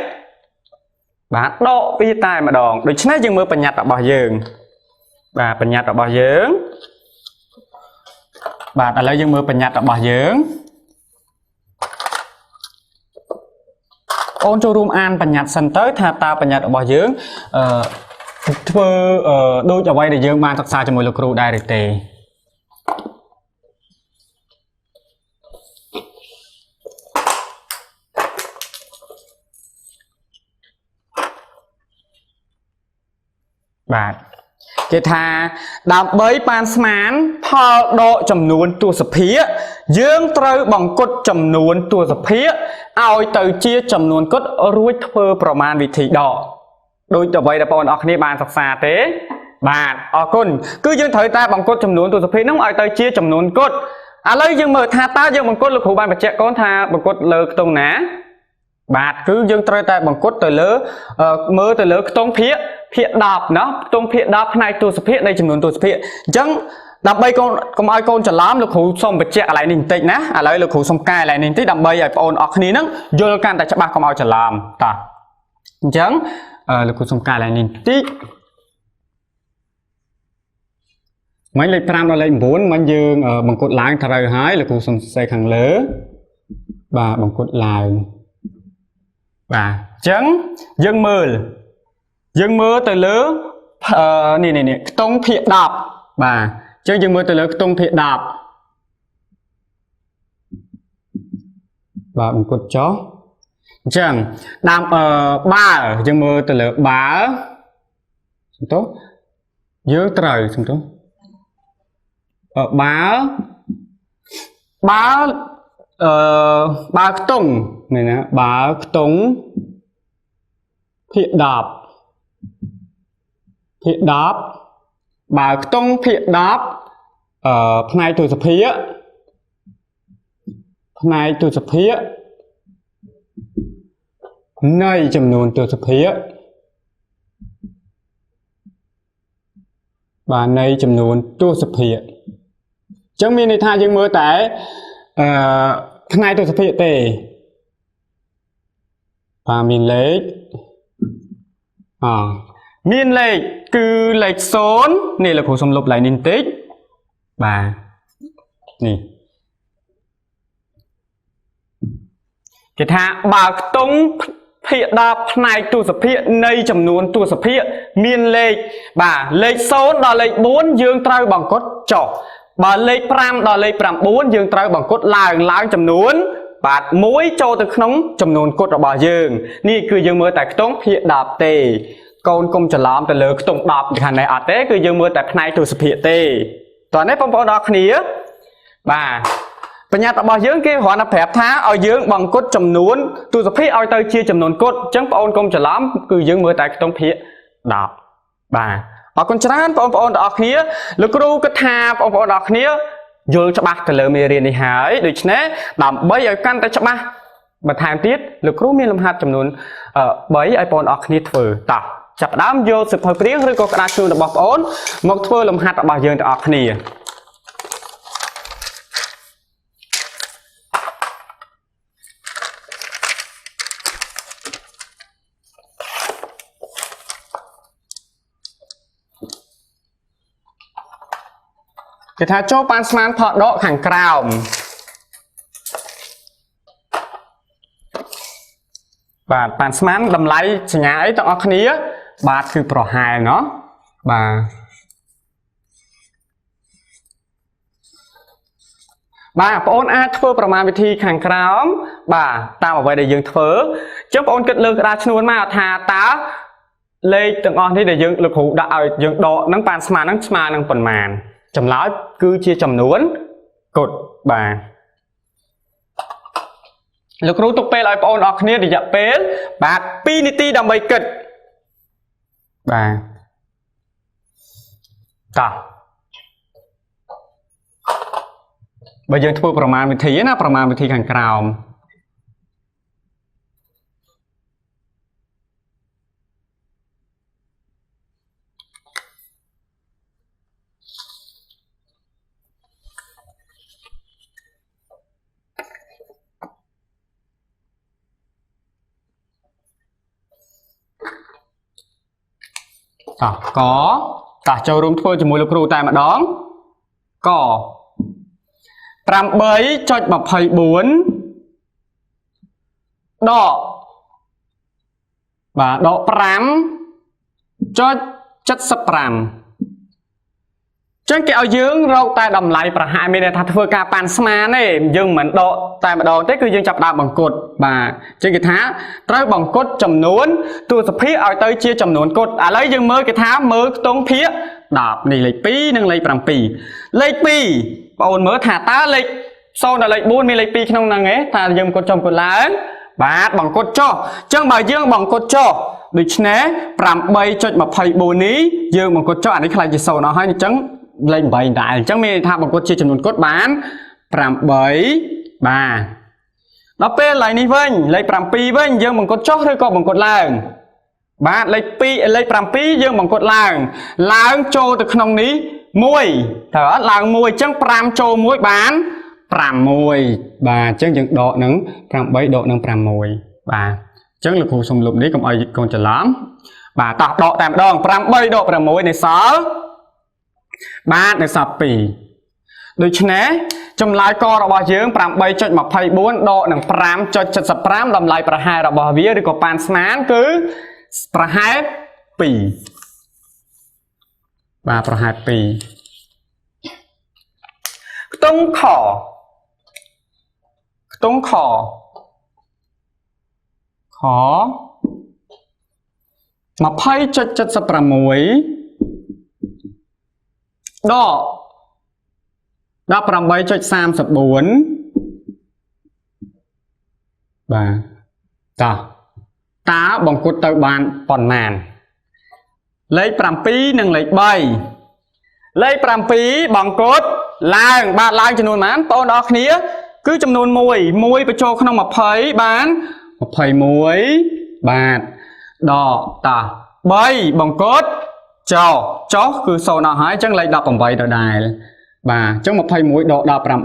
បាទដកពីតែម្ដងដូច្នេះយើងមើលបញ្ញត្តិរបស់យើងបាទបញ្ញត្តិរបស់យើងបាទឥឡូវយើងមើលបញ្ញត្តិរបស់យើងអូនចូលរួមអានបញ្ញត្តិសិនទៅថាតើបញ្ញត្តិរបស់យើងធ្វើដូចអ្វីដែលយើងបានសិក្សាជាមួយលោកគ្រូដែរឬទេបាទគេថាដើម្បីប៉ាន់ស្មានផលដកចំនួនទសភាគយើងត្រូវបង្គត់ចំនួនទសភាគឲ្យទៅជាចំនួនគត់រួចធ្វើប្រមាណវិធីដកដូចអ្វីដែលបងប្អូនអរគ្នាបានសិក្សាទេបាទអរគុណគឺយើងត្រូវតែបង្គត់ចំនួនទសភាគនោះឲ្យទៅជាចំនួនគត់ឥឡូវយើងមើលថាតើយើងបង្គត់លោកគ្រូបានបញ្ជាក់កូនថាបង្គត់លើខ្ទង់ណាបាទគឺយើងត្រូវតែបង្គត់ទៅលើមើលទៅលើខ្ទង់ភាគ10ណោះខ្ទង់ភាគ10ផ្នែកទសភាគនៃចំនួនទសភាគអញ្ចឹងដើម្បីកូនកុំឲ្យកូនច្រឡំលោកគ្រូសូមបញ្ជាក់កន្លែងនេះបន្តិចណាឥឡូវលោកគ្រូសូមកែកន្លែងនេះបន្តិចដើម្បីឲ្យបងប្អូនអរគ្នានឹងយល់កាន់តែច្បាស់កុំឲ្យច្រឡំតោះអញ្ចឹងលោកគ្រូសូមកែកន្លែងនេះបន្តិចមិញលេខ5ដល់លេខ9មិញយើងបង្គត់ឡើងត្រូវហើយលោកគ្រូសូមសរសេរខាងលើបាទបង្គត់ឡើងបាទអញ្ចឹងយើងមើលទៅលើនេះខ្ទង់ភាគ10បាទអញ្ចឹងយើងមើលទៅលើខ្ទង់ភាគ10បាទបង្គត់ចុះអញ្ចឹងដើមបើយើងមើលទៅលើបើសំទោសយើងត្រូវសំទោសបើបើបើខ្ទង់នេះណាបើខ្ទង់ភាគ10ភាគ10បើខ្ទង់ភាគ10ផ្នែកទសភាគផ្នែកទសភាគនៃចំនួនទសភាគបាទនៃចំនួនទសភាគអញ្ចឹងមានន័យថាយើងមើលតែផ្នែកទសភាគទេ បាទមានលេខអមានលេខគឺលេខ0នេះលោកគ្រូសុំលុបឡើងនេះបន្តិចបាទនេះគេថាបើខ្ទង់ភាគ10ផ្នែកទសភាគនៃចំនួនទសភាគមានលេខបាទលេខ0ដល់លេខ4យើងត្រូវបង្កត់ចុះបើលេខ5ដល់លេខ9យើងត្រូវបង្កត់ឡើងឡើងចំនួនបាទ1ចូលទៅក្នុងចំនួនគត់របស់យើងនេះគឺយើងមើលតែខ្ទង់ភាគ10ទេកូនកុំច្រឡំទៅលើខ្ទង់10ខាងនេះអត់ទេគឺយើងមើលតែផ្នែកទសភាគទេតោះនេះបងប្អូនដល់គ្នាបាទបញ្ញត្តិរបស់យើងគេគ្រាន់តែប្រាប់ថាឲ្យយើងបង្កត់ចំនួនទសភាគឲ្យទៅជាចំនួនគត់អញ្ចឹងបងអូនកុំច្រឡំគឺយើងមើលតែខ្ទង់ភាគ10បាទអរគុណច្រើនបងប្អូនទាំងអស់គ្នាលោកគ្រូគិតថាបងប្អូនទាំងអស់គ្នាយល់ច្បាស់ទៅលើមេរៀននេះហើយដូច្នេះដើម្បីឲ្យកាន់តែច្បាស់បន្ថែមទៀតលោកគ្រូមានលំហាត់ចំនួន3ឲ្យបងប្អូនអរគ្នាធ្វើតោះចាប់ផ្ដើមយកសៀវភៅព្រាងឬក៏ក្តារជូនរបស់បងប្អូនមកធ្វើលំហាត់របស់យើងទាំងអស់គ្នាគេថាចូលប៉ានស្មានផកដកខាងក្រោមបាទប៉ានស្មានតម្លៃសញ្ញាអីទាំងអស់គ្នាបាទគឺប្រហែលណោះបាទបាទបងអូនអាចធ្វើប្រមាណវិធីខាងក្រោមបាទតាមអ្វីដែលយើងធ្វើអញ្ចឹងបងអូនគិតលើក្តារឈ្នួនមកថាតើលេខទាំងអស់នេះដែលយើងលោកគ្រូដាក់ឲ្យយើងដកហ្នឹងប៉ានស្មានហ្នឹងស្មើនឹងប៉ុន្មានចម្លើយគឺជាចំនួនគត់បាទលោកគ្រូទុកពេលឲ្យបងអូនអរគ្នារយៈពេលបាទ2នាទីដើម្បីគិតបាទតោះបើយើងធ្វើប្រមាណវិធីណាប្រមាណវិធីខាងក្រោមតោះកតោះចូលរួមធ្វើជាមួយលោកគ្រូតែម្ដងក 8.24 ដកបាទដក 5.75 ចឹងគេឲ្យយើងរកតែតម្លៃប្រហែលមានន័យថាធ្វើការប៉ាន់ស្មានទេយើងមិនដកតែម្ដងទេគឺយើងចាប់ដើមបង្កត់បាទចឹងគេថាត្រូវបង្កត់ចំនួនទសភាគឲ្យទៅជាចំនួនគត់ឥឡូវយើងមើលគេថាមើលខ្ទង់ភាគ10នេះលេខ2និងលេខ7លេខ2បងអូនមើលថាតើលេខ0ដល់លេខ4មានលេខ2ក្នុងហ្នឹងឯងថាយើងបង្កត់ចុះបង្កត់ឡើងបាទបង្កត់ចុះចឹងបើយើងបង្កត់ចុះដូច្នេះ 8.24 នេះយើងបង្កត់ចុះអានេះខ្លាចជា0អស់ហើយអញ្ចឹងលេខ8ដែរអញ្ចឹងមានន័យថាបង្កត់ជាចំនួនគត់បាន8បាទដល់ពេលឡើយនេះវិញលេខ7វិញយើងបង្កត់ចុះឬក៏បង្កត់ឡើងបាទលេខ2លេខ7យើងបង្កត់ឡើងឡើងចូលទៅក្នុងនេះ1ត្រូវអត់ឡើង1អញ្ចឹង5ចូល1បាន6បាទអញ្ចឹងយើងដកនឹង8ដកនឹង6បាទអញ្ចឹងលោកគ្រូសុំលុបនេះកុំឲ្យកូនច្រឡំបាទតោះដកតែម្ដង8ដក6នៅសល់បាទនៅសល់2ដូច្នេះចម្លើយករបស់យើង 8.24 ដកនឹង 5.75 តម្លៃប្រហែលរបស់វាឬក៏ប៉ានស្មានគឺប្រហែល2បាទប្រហែល2ខ្ទង់ខខ្ទង់ខខ 20.76 ដក 18.34 បាទតោះតើបង្កត់ទៅបានប៉ុន្មានលេខ7និងលេខ3លេខ7បង្កត់ឡើងបាទឡើងចំនួនប៉ុន្មានបងប្អូនអរគ្នាគឺចំនួន1 1បញ្ចូលក្នុង20បាន21បាទដកតោះ3បង្កត់ចុះចុះគឺ0អស់ហើយអញ្ចឹងលេខ18ដដែលបាទអញ្ចឹង21ដក18ដកមកប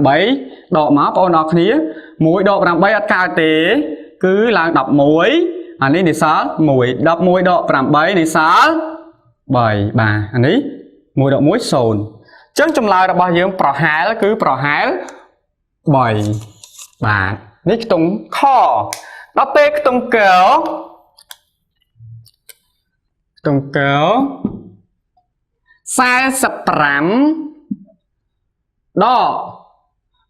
ងប្អូនអរគ្នា1ដក8អត់កើតទេគឺឡើង11 អានេះនិសល់1 11ដក8និសល់3បាទអានេះ1ដក1 0អញ្ចឹងចម្លើយរបស់យើងប្រហែលគឺប្រហែល3បាទនេះខ្ទង់ខដល់ពេលខ្ទង់កខ្ទង់ក45ដក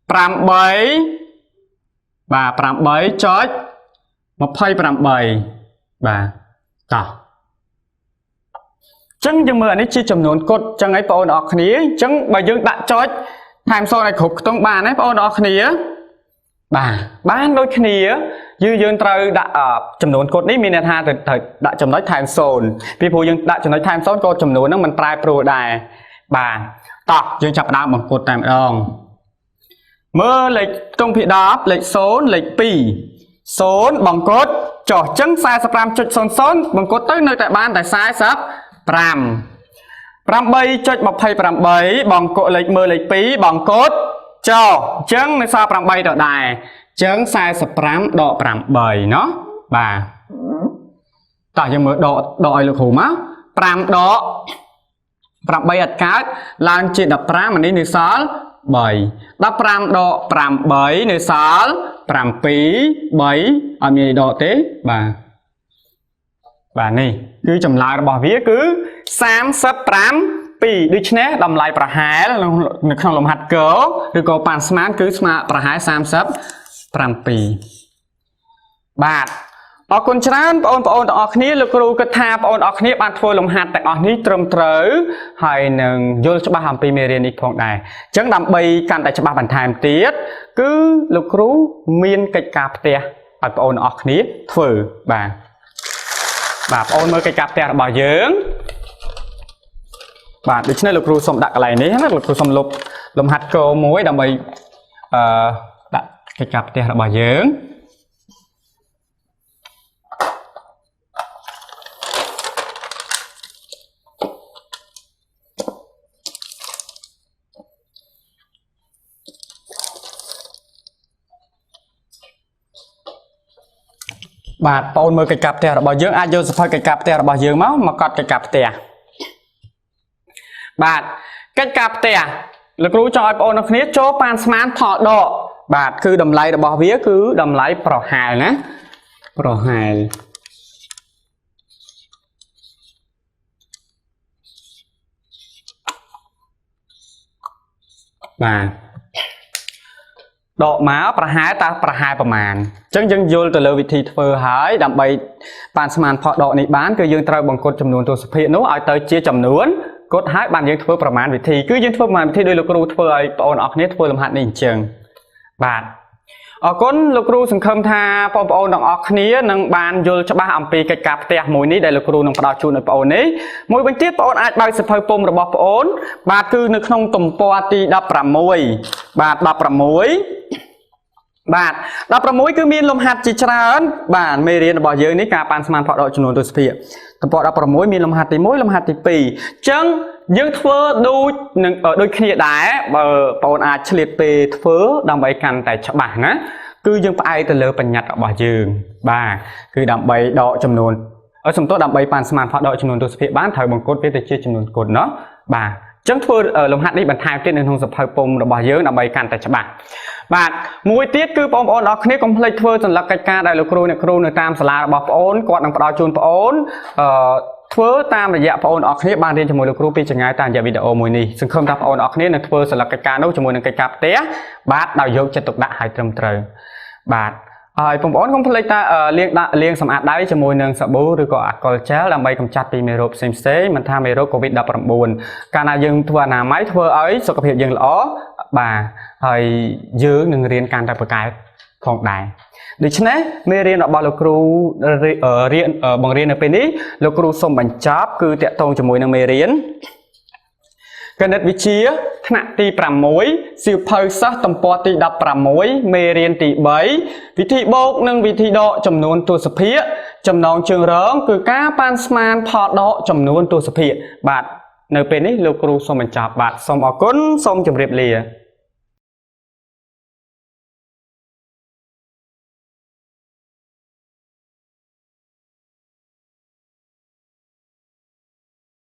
8បាទ8ចុច28បាទតោះចឹងយើងមើលអានេះជាចំនួនគត់ចឹងឯងបងប្អូនអរគ្នាចឹងបើយើងដាក់ចុចថែម0ឲ្យគ្រប់ខ្ទង់បានទេបងប្អូនអរគ្នាបាទបានដូចគ្នាយើងត្រូវដាក់ចំនួនគត់នេះមានន័យថាត្រូវដាក់ចំណុចថែម0ពីព្រោះយើងដាក់ចំណុចថែម0ក៏ចំនួនហ្នឹងមិនប្រែប្រួលដែរបាទតោះយើងចាប់ផ្ដើមបង្កត់តែម្ដងមើលលេខខ្ទង់ភាគ10លេខ0លេខ2 0បង្កត់ចុះចឹង45.00បង្កត់ទៅនៅតែបានតែ45 8.28បង្កត់លេខមើលលេខ2បង្កត់ចុះអញ្ចឹងនៅសល់8ដដែលអញ្ចឹង45ដក8ណោះបាទតោះយើងមើលដកដកឲ្យលោកគ្រូមក5ដក8អត់កើតឡើងជា15អានេះនៅសល់3 15ដក8នៅសល់7 3អត់មានដកទេបាទបាទនេះគឺចម្លើយរបស់វាគឺ35 2ដូច្នេះតម្លៃប្រហែលនៅក្នុងលំហាត់កឬក៏ប៉ាន់ស្មានគឺស្មើប្រហែល37បាទអរគុណច្រើនបងប្អូនទាំងអស់គ្នាលោកគ្រូគិតថាបងប្អូនអរគ្នាបានធ្វើលំហាត់ទាំងអស់នេះត្រឹមត្រូវហើយនឹងយល់ច្បាស់អំពីមេរៀននេះផងដែរអញ្ចឹងដើម្បីកាន់តែច្បាស់បន្ថែមទៀតគឺលោកគ្រូមានកិច្ចការផ្ទះឲ្យបងប្អូនអរគ្នាធ្វើបាទបាទបងប្អូនមើលកិច្ចការផ្ទះរបស់យើងបាទដូច្នេះលោកគ្រូសូមដាក់កន្លែងនេះណាលោកគ្រូសូមលុបលំហាត់កមួយដើម្បីអឺដាក់កិច្ចការផ្ទះរបស់យើងបាទបងអូនមើលកិច្ចការផ្ទះរបស់យើងអាចយកសភៅកិច្ចការផ្ទះរបស់យើងមកកត់កិច្ចការផ្ទះបាទកិច្ចការផ្ទះលោកគ្រូចង់ឲ្យបងអូនទាំងគ្នាចូលប៉ានស្មានផលដកបាទគឺតម្លៃរបស់វាគឺតម្លៃប្រហែលណាប្រហែលបាទដកមកប្រហែលតើប្រហែលប្រមាណអញ្ចឹងយើងយល់ទៅលើវិធីធ្វើហើយដើម្បីប៉ានស្មានផលដកនេះបានគឺយើងត្រូវបង្កត់ចំនួនទសភាគនោះឲ្យទៅជាចំនួនគត់ហើយបានយើងធ្វើប្រមាណវិធីគឺយើងធ្វើប្រមាណវិធីដោយលោកគ្រូធ្វើឲ្យបងប្អូនអរគ្នាធ្វើលំហាត់នេះអញ្ចឹងបាទអរគុណលោកគ្រូសង្ឃឹមថាបងប្អូនទាំងអស់គ្នានឹងបានយល់ច្បាស់អំពីកិច្ចការផ្ទះមួយនេះដែលលោកគ្រូនឹងផ្ដល់ជូនឲ្យបងប្អូននេះមួយវិញទៀតបងប្អូនអាចបើកសៀវភៅពុម្ពរបស់បងប្អូនបាទគឺនៅក្នុងទំព័រទី16បាទ16បាទ16គឺមានលំហាត់ជាច្រើនបាទមេរៀនរបស់យើងនេះការប៉ាន់ស្មានផលដកចំនួនទសភាគទំព័រ16មានលំហាត់ទី1លំហាត់ទី2អញ្ចឹងយើងធ្វើដូចនឹងដូចគ្នាដែរបើបងប្អូនអាចឆ្លៀតពេលធ្វើដើម្បីកាន់តែច្បាស់ណាគឺយើងផ្អែកទៅលើបញ្ញត្តិរបស់យើងបាទគឺដើម្បីដកចំនួនឲ្យសំទោសដើម្បីប៉ាន់ស្មានផលដកចំនួនទសភាគបានត្រូវបង្កត់វាទៅជាចំនួនគត់ណោះបាទអញ្ចឹងធ្វើលំហាត់នេះបន្ថែមទៀតនៅក្នុងសភៅពុម្ពរបស់យើងដើម្បីកាន់តែច្បាស់បាទមួយទៀតគឺបងប្អូនអរគ្នាកុំភ្លេចធ្វើសន្លឹកកិច្ចការដែលលោកគ្រូអ្នកគ្រូនៅតាមសាលារបស់បងប្អូនគាត់នឹងផ្ដល់ជូនបងប្អូនធ្វើតាមរយៈបងប្អូនអរគ្នាបានរៀនជាមួយលោកគ្រូពីចង្ងាយតាមរយៈវីដេអូមួយនេះសង្ឃឹមថាបងប្អូនអរគ្នានឹងធ្វើសន្លឹកកិច្ចការនោះជាមួយនឹងកិច្ចការផ្ទះបាទដោយយកចិត្តទុកដាក់ឲ្យត្រឹមត្រូវបាទហើយបងប្អូនកុំភ្លេចតាលាងសម្អាតដៃជាមួយនឹងសាប៊ូឬក៏អាល់កុលជែលដើម្បីកម្ចាត់ពីមេរោគផ្សេងៗមិនថាមេរោគ COVID-19 កាលណាយើងធ្វើអនាម័យធ្វើឲ្យសុខភាពយើងល្អបាទហើយយើងនឹងរៀនកាន់តែប្រកែកផងដែរដូច្នេះមេរៀនរបស់លោកគ្រូរៀនបង្រៀននៅពេលនេះលោកគ្រូសូមបញ្ចប់គឺតាក់ទងជាមួយនឹងមេរៀនគណិតវិទ្យាថ្នាក់ទី6សៀវភៅសិស្សទំព័រទី16មេរៀនទី3វិធីបូកនិងវិធីដកចំនួនទសភាគចំណងជើងរងគឺការប៉ាន់ស្មានផលដកចំនួនទសភាគបាទនៅពេលនេះលោកគ្រូសូមបញ្ចប់បាទសូមអរគុណសូមជម្រាបលា